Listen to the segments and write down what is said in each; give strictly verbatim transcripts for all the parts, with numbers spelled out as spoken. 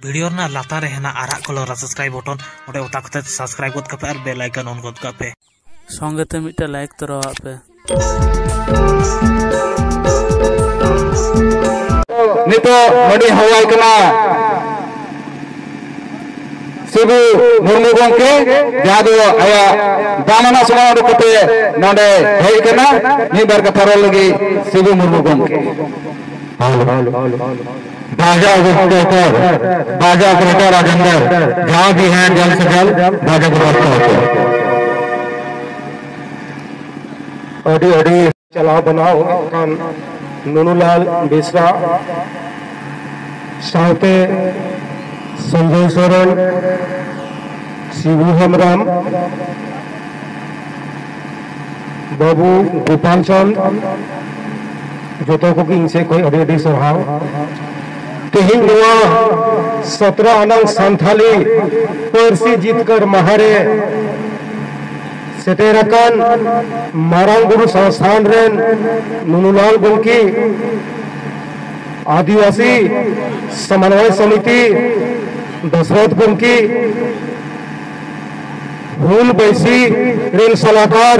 Video ᱨᱮᱱᱟᱜ ᱞᱟᱛᱟᱨ ᱨᱮ ᱦᱮᱱᱟᱜ ᱟᱨᱟᱜ ᱠᱟᱞᱟᱨ ᱥᱟᱵᱥᱠᱨᱟᱭᱤᱵ ᱵᱚᱴᱚᱱ, ᱚᱸᱰᱮ ᱚᱛᱟ ᱠᱟᱛᱮ ᱥᱟᱵᱥᱠᱨᱟᱭᱤᱵ ᱜᱚᱫ ᱠᱟᱯᱮ ᱟᱨ ᱵᱮᱞ ᱟᱭᱠᱚᱱ ᱚᱱ ᱜᱚᱫ ᱠᱟᱜ ᱯᱮ᱾ ᱥᱚᱸᱜᱮ ᱛᱮ ᱢᱤᱫᱴᱮᱱ ᱞᱟᱭᱤᱠ ᱛᱚᱨᱟᱣᱟᱜ ᱯᱮ᱾ ᱱᱤᱛᱚᱜ ᱱᱚᱰᱮ ᱦᱚᱦᱚᱣᱟᱭ ᱠᱟᱱᱟ ᱥᱤᱵᱩ ᱢᱩᱨᱢᱩ ᱜᱚᱢᱠᱮ, ᱡᱟᱦᱟᱸ ᱫᱚ ᱟᱭᱟᱜ ᱫᱟᱢᱟᱱᱟᱜ ᱥᱚᱢᱚᱭ ᱩᱰᱩᱠ ᱠᱟᱛᱮ ᱱᱚᱰᱮ ᱦᱮᱡ ᱠᱟᱱᱟ, ᱢᱤᱫ ᱵᱟᱨ ᱠᱟᱛᱷᱟ ᱨᱚᱲ ᱞᱟᱹᱜᱤᱫ ᱥᱤᱵᱩ ᱢᱩᱨᱢᱩ ᱜᱚᱢᱠᱮ᱾ ᱵᱟᱡᱟ ᱚᱵᱚᱥᱛᱟ ᱩᱛᱟᱹᱨ, ᱵᱟᱡᱟ ᱚᱯᱮᱨᱮᱴᱚᱨ ᱨᱟᱡᱮᱱᱫᱨ, ᱡᱟᱦᱟᱸ ᱵᱤᱦᱟᱨ ᱡᱚᱞ ᱥᱮ ᱡᱚᱞ, ᱵᱟᱡᱟ ᱚᱵᱚᱥᱛᱟ ᱩᱛᱟᱹᱨ᱾ ᱟᱹᱰᱤ ᱟᱹᱰᱤ ᱪᱟᱞᱟᱣ ᱵᱮᱱᱟᱣ ᱠᱟᱱ ᱱᱩᱱᱩᱞᱟᱞ ᱵᱮᱥᱨᱟ ᱥᱟᱶᱛᱮ ᱥᱚᱧᱡᱚᱭ ᱥᱚᱨᱮᱱ, ᱥᱤᱵᱩ ᱦᱮᱢᱵᱨᱚᱢ, ᱵᱟᱹᱵᱩ ᱜᱳᱯᱟᱞ ᱪᱚᱸᱫᱽ, ᱡᱚᱛᱚ ᱠᱚᱜᱮ ᱤᱧ ᱥᱮᱫ ᱠᱷᱚᱱ ᱟᱹᱰᱤ ᱟᱹᱰᱤ ᱥᱟᱨᱦᱟᱣ᱾ ᱛᱮᱦᱮᱧ ᱱᱚᱣᱟ ᱥᱚᱛᱨᱚ ᱟᱱᱟᱝ ᱥᱟᱱᱛᱷᱟᱞᱤ ᱯᱟᱹᱨᱥᱤ ᱡᱤᱛᱠᱟᱹᱨ ᱢᱟᱦᱟ ᱨᱮ ᱥᱮᱴᱮᱨ ᱟᱠᱟᱱ ᱢᱟᱨᱟᱝ ᱵᱩᱨᱩ ᱥᱚᱝᱥᱛᱷᱟᱱ ᱨᱮᱱ ᱱᱩᱱᱩᱞᱟᱞ ᱜᱚᱢᱠᱮ, ᱟᱹᱫᱤᱵᱟᱹᱥᱤ ᱥᱚᱢᱚᱱᱵᱚᱭ ᱥᱚᱢᱤᱛᱤ ᱫᱚᱥᱨᱚᱛ ᱜᱚᱢᱠᱮ, ᱦᱩᱞ ᱵᱟᱹᱭᱥᱤ ᱨᱮᱱ ᱥᱟᱞᱟᱠᱟᱨ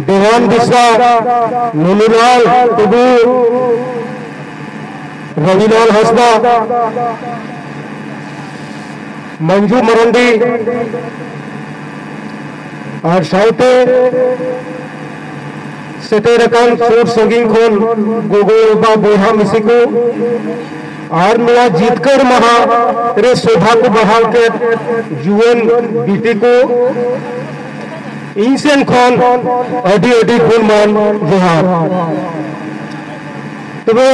ᱫᱮᱣᱟᱱ ᱵᱮᱥᱨᱟ, ᱱᱩᱱᱩᱞᱟᱞ ᱴᱩᱰᱩ, ᱨᱚᱵᱤᱞᱟᱞ ᱦᱟᱸᱥᱫᱟ, ᱢᱟᱹᱱᱡᱩ ᱢᱟᱨᱟᱱᱰᱤ ᱟᱨ ᱥᱟᱶᱛᱮ ᱥᱮᱴᱮᱨ ᱟᱠᱟᱱ ᱥᱩᱨ ᱥᱟᱺᱜᱤᱧ ᱠᱷᱚᱱ ᱜᱚᱜᱚ ᱵᱟᱵᱟ ᱵᱚᱭᱦᱟ ᱢᱤᱥᱤ ᱠᱚ ᱟᱨ ᱱᱚᱣᱟ ᱡᱤᱛᱠᱟᱹᱨ ᱢᱟᱦᱟ ᱨᱮ ᱥᱚᱵᱷᱟ ᱠᱚ ᱵᱟᱦᱟᱞ ᱠᱮᱫ ᱡᱩᱣᱟᱹᱱ ᱵᱤᱴᱤ ᱠᱚ, ᱤᱧ ᱥᱮᱱ ᱠᱷᱚᱱ ᱟᱹᱰᱤ ᱟᱹᱰᱤ ᱜᱩᱱᱢᱟᱱ ᱡᱚᱦᱟᱨ᱾ ᱛᱚᱵᱮ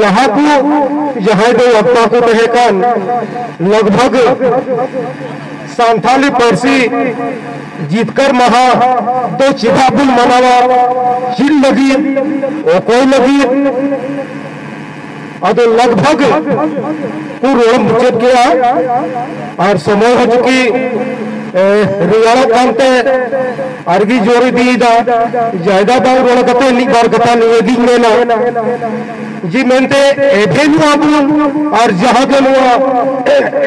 ᱞᱟᱦᱟ ᱠᱚ ᱡᱟᱦᱟᱸᱭ ᱫᱚ ᱵᱟᱯᱛᱟ ᱠᱚ ᱛᱟᱦᱮᱸ ᱠᱟᱱ, ᱞᱟᱜᱽ ᱵᱷᱟᱜᱽ ᱥᱟᱱᱛᱟᱞᱤ ᱯᱟᱹᱨᱥᱤ ᱡᱤᱛᱠᱟᱹᱨ ᱢᱟᱦᱟ ᱫᱚ ᱪᱮᱫᱟᱜ ᱵᱚᱱ ᱢᱟᱱᱟᱣᱟ, ᱪᱮᱫ ᱞᱟᱹᱜᱤᱫ, ᱚᱠᱚᱭ ᱞᱟᱹᱜᱤᱫ, ᱟᱫᱚ ᱞᱟᱜᱽ ᱵᱷᱟᱜᱽ ᱠᱚ ᱨᱚᱲ ᱢᱩᱪᱟᱹᱫ ᱠᱮᱜᱼᱟ᱾ ᱟᱨ ᱥᱚᱢᱚᱭ ᱦᱚᱸ ᱪᱩᱠᱤ ᱨᱮᱭᱟᱲᱚᱜ ᱠᱟᱱᱛᱮ ᱟᱨᱜᱮ ᱡᱳᱨ ᱤᱫᱤᱭᱮᱫᱟ᱾ ᱡᱟᱭᱜᱟ ᱵᱟᱝ ᱨᱚᱲ ᱠᱟᱛᱮ ᱢᱤᱫ ᱵᱟᱨ ᱠᱟᱛᱷᱟ ᱱᱤᱭᱟᱹ ᱜᱤᱧ ᱢᱮᱱᱟ ᱡᱮ ᱢᱮᱱᱛᱮ ᱮᱵᱷᱮᱱ ᱟᱵᱚᱱ ᱟᱨ ᱡᱟᱦᱟᱸ ᱫᱚ ᱱᱚᱣᱟ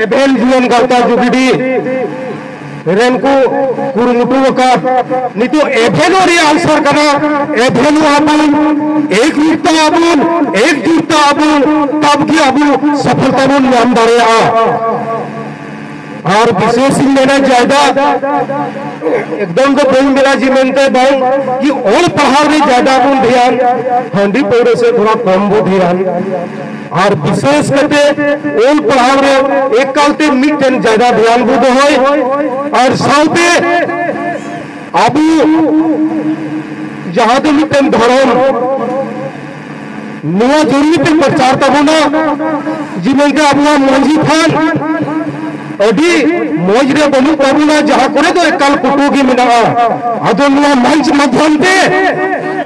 ᱮᱵᱷᱮᱱ ᱡᱩᱣᱟᱹᱱ ᱜᱟᱶᱛᱟ ᱡᱩᱜᱤᱰᱤ ᱨᱮᱱ ᱠᱚ ᱠᱩᱨᱩᱢᱩᱴᱩ ᱟᱠᱟᱫ, ᱱᱤᱛᱚᱜ ᱮᱵᱷᱮᱱᱚᱜ ᱨᱮᱭᱟᱜ ᱟᱞᱥᱟᱨ ᱠᱟᱱᱟ, ᱮᱵᱷᱮᱱᱚᱜ ᱟᱵᱚᱱ, ᱮᱠᱡᱩᱴᱛᱟ ᱟᱵᱚᱱ, ᱮᱠᱡᱩᱴᱛᱟ ᱟᱵᱚᱱ, ᱛᱟᱵ ᱜᱮ ᱟᱵᱚ ᱥᱚᱯᱷᱚᱞᱛᱟ ᱵᱚᱱ ᱧᱟᱢ ᱫᱟᱲᱮᱭᱟᱜᱼᱟ᱾ ᱟᱨ ᱵᱤᱥᱮᱥ ᱤᱧ ᱢᱮᱱᱟ ᱡᱟᱭᱫᱟ ᱮᱠᱫᱚᱢ ᱫᱚ ᱵᱟᱹᱧ ᱢᱮᱱᱟ ᱡᱮ ᱢᱮᱱᱛᱮ ᱵᱟᱝ ᱠᱤ ᱚᱞ ᱯᱟᱲᱦᱟᱣ ᱨᱮ ᱡᱟᱭᱫᱟ ᱵᱚᱱ ᱫᱷᱮᱭᱟᱱ, ᱦᱟᱺᱰᱤ ᱯᱟᱹᱣᱨᱟᱹ ᱥᱮ ᱛᱷᱚᱲᱟ ᱠᱚᱢ ᱵᱚ ᱫᱷᱮᱭᱟᱱ᱾ ᱟᱨ ᱵᱤᱥᱮᱥ ᱠᱟᱛᱮ ᱚᱞ ᱯᱟᱲᱦᱟᱣ ᱨᱮ ᱮᱠᱟᱞ ᱛᱮ ᱢᱤᱫᱴᱮᱱ ᱡᱟᱭᱫᱟ ᱫᱷᱮᱭᱟᱱ ᱵᱚ ᱫᱚᱦᱚᱭ᱾ ᱟᱨ ᱥᱟᱶᱛᱮ ᱟᱵᱚ ᱡᱟᱦᱟᱸ ᱫᱚ ᱢᱤᱫᱴᱮᱱ ᱫᱷᱚᱨᱚᱢ ᱱᱚᱣᱟ ᱡᱚᱨᱩᱨᱤ ᱛᱮ ᱯᱨᱚᱪᱟᱨ ᱛᱟᱵᱚᱱᱟ ᱡᱮ ᱢᱮᱱᱛᱮ ᱟᱵᱚᱣᱟᱜ ᱢᱟᱹᱡᱷᱤ ᱛᱷᱟᱱ ᱟᱹᱰᱤ ᱢᱚᱡᱽ ᱨᱮ ᱵᱟᱹᱱᱩᱜ ᱛᱟᱵᱚᱱᱟ, ᱡᱟᱦᱟᱸ ᱠᱚᱨᱮ ᱫᱚ ᱮᱠᱟᱞ ᱯᱷᱳᱴᱳ ᱜᱮ ᱢᱮᱱᱟᱜᱼᱟ᱾ ᱟᱫᱚ ᱱᱚᱣᱟ ᱢᱚᱧᱪ ᱢᱟᱫᱽᱫᱷᱚᱢ ᱛᱮ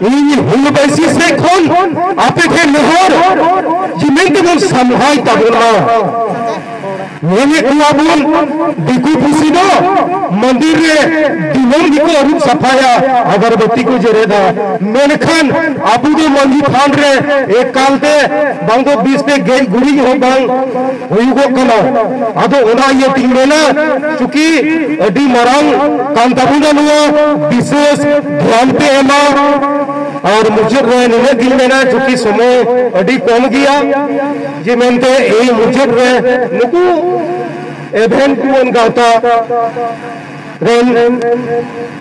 ᱤᱧ ᱦᱩᱞ ᱵᱟᱭᱥᱤ ᱥᱮᱫ ᱠᱷᱚᱱ ᱟᱯᱮ ᱴᱷᱮᱱ ᱱᱮᱦᱚᱨ ᱡᱮ ᱢᱮᱱᱛᱮ ᱵᱚᱱ ᱥᱟᱢᱦᱟᱭ ᱛᱟᱵᱚᱱᱟ᱾ ᱧᱮᱞᱮᱫ ᱠᱚᱣᱟ ᱵᱚᱱ ᱫᱤᱠᱩ ᱯᱩᱥᱤ ᱫᱚ ᱢᱚᱱᱫᱤᱨ ᱨᱮ ᱫᱤᱱᱟᱹᱢ ᱜᱮᱠᱚ ᱟᱹᱨᱩᱵ ᱥᱟᱯᱷᱟᱭᱟ, ᱟᱜᱚᱨᱵᱟᱹᱛᱤ ᱠᱚ ᱡᱮᱨᱮᱫᱟ, ᱢᱮᱱᱠᱷᱟᱱ ᱟᱵᱚ ᱫᱚ ᱢᱟᱹᱡᱷᱤ ᱛᱷᱟᱱ ᱨᱮ ᱮᱠᱟᱞ ᱛᱮ ᱵᱟᱝ ᱫᱚ ᱵᱤᱥ ᱛᱮ ᱜᱮᱡ ᱜᱩᱨᱤᱡ ᱦᱚᱸ ᱵᱟᱝ ᱦᱩᱭᱩᱜᱚᱜ ᱠᱟᱱᱟ᱾ ᱟᱫᱚ ᱚᱱᱟ ᱤᱭᱟᱹ ᱛᱤᱧ ᱢᱮᱱᱟ ᱪᱩᱠᱤ ᱟᱹᱰᱤ ᱢᱟᱨᱟᱝ ᱠᱟᱱ ᱛᱟᱵᱚᱱᱟ ᱱᱚᱣᱟ, ᱵᱤᱥᱮᱥ ᱫᱷᱮᱭᱟᱱ ᱯᱮ ᱮᱢᱟ᱾ ᱟᱨ ᱢᱩᱪᱟᱹᱫ ᱨᱮ ᱱᱤᱱᱟᱹᱜ ᱜᱤᱧ ᱢᱮᱱᱟ ᱪᱩᱠᱤ ᱥᱚᱢᱚᱭ ᱟᱹᱰᱤ ᱠᱚᱢ ᱜᱮᱭᱟ, ᱡᱮ ᱢᱮᱱᱛᱮ ᱤᱧ ᱢᱩᱪᱟᱹᱫ ᱨᱮ ᱱᱩᱠᱩ ᱮᱵᱷᱮᱱ ᱡᱩᱣᱟᱹᱱ ᱜᱟᱶᱛᱟ ᱨᱮᱱ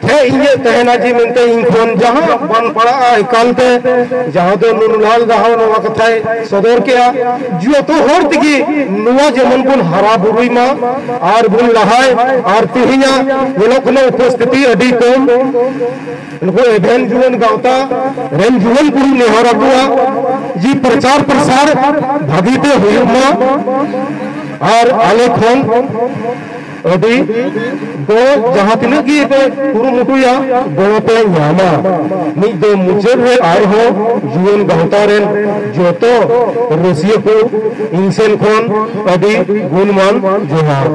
ᱴᱷᱮᱡ ᱤᱧᱟᱹᱜ ᱛᱟᱦᱮᱱᱟ ᱡᱮ ᱢᱮᱱᱛᱮ ᱤᱧ ᱠᱷᱚᱱ ᱡᱟᱦᱟᱸ ᱵᱟᱝ ᱯᱟᱲᱟᱜᱼᱟ ᱮᱠᱟᱞ ᱛᱮ, ᱡᱟᱦᱟᱸ ᱫᱚ ᱱᱩᱱᱩᱞᱟᱞ ᱫᱟᱦᱟᱣ ᱱᱚᱣᱟ ᱠᱟᱛᱷᱟᱭ ᱥᱚᱫᱚᱨ ᱠᱮᱜᱼᱟ, ᱡᱚᱛᱚ ᱦᱚᱲ ᱛᱮᱜᱮ ᱱᱚᱣᱟ ᱡᱮᱢᱚᱱ ᱵᱚᱱ ᱦᱟᱨᱟ ᱵᱩᱨᱩᱭ ᱢᱟ ᱟᱨ ᱵᱚᱱ ᱞᱟᱦᱟᱭ᱾ ᱟᱨ ᱛᱮᱦᱮᱧᱟᱜ ᱧᱮᱞᱚᱜ ᱠᱟᱱᱟ ᱩᱯᱚᱥᱛᱷᱤᱛᱤ ᱟᱹᱰᱤ ᱠᱚᱢ, ᱱᱩᱠᱩ ᱮᱵᱷᱮᱱ ᱡᱩᱣᱟᱹᱱ ᱜᱟᱶᱛᱟ ᱨᱮᱱ ᱡᱩᱣᱟᱹᱱ ᱠᱚᱧ ᱱᱮᱦᱚᱨ ᱟᱠᱚᱣᱟ ᱡᱮ ᱯᱨᱚᱪᱟᱨ ᱯᱨᱚᱥᱟᱨ ᱵᱷᱟᱹᱜᱤ ᱛᱮ ᱦᱩᱭᱩᱜ ᱢᱟ᱾ ᱟᱨ ᱟᱞᱮ ᱠᱷᱚᱱ ᱟᱹᱰᱤ ᱜᱚᱲᱚ, ᱡᱟᱦᱟᱸ ᱛᱤᱱᱟᱹᱜ ᱜᱮ ᱯᱮ ᱠᱩᱨᱩᱢᱩᱴᱩᱭᱟ, ᱜᱚᱲᱚ ᱯᱮ ᱧᱟᱢᱟ᱾ ᱢᱤᱫ ᱫᱚ ᱢᱩᱪᱟᱹᱫ ᱨᱮ ᱟᱨᱦᱚᱸ ᱡᱩᱣᱟᱹᱱ ᱜᱟᱶᱛᱟ ᱨᱮᱱ ᱡᱚᱛᱚ ᱨᱟᱹᱥᱤᱭᱟᱹ ᱠᱚ ᱤᱧ ᱥᱮᱱ ᱠᱷᱚᱱ ᱟᱹᱰᱤ ᱜᱩᱱᱢᱟᱱ ᱡᱚᱦᱟᱨ᱾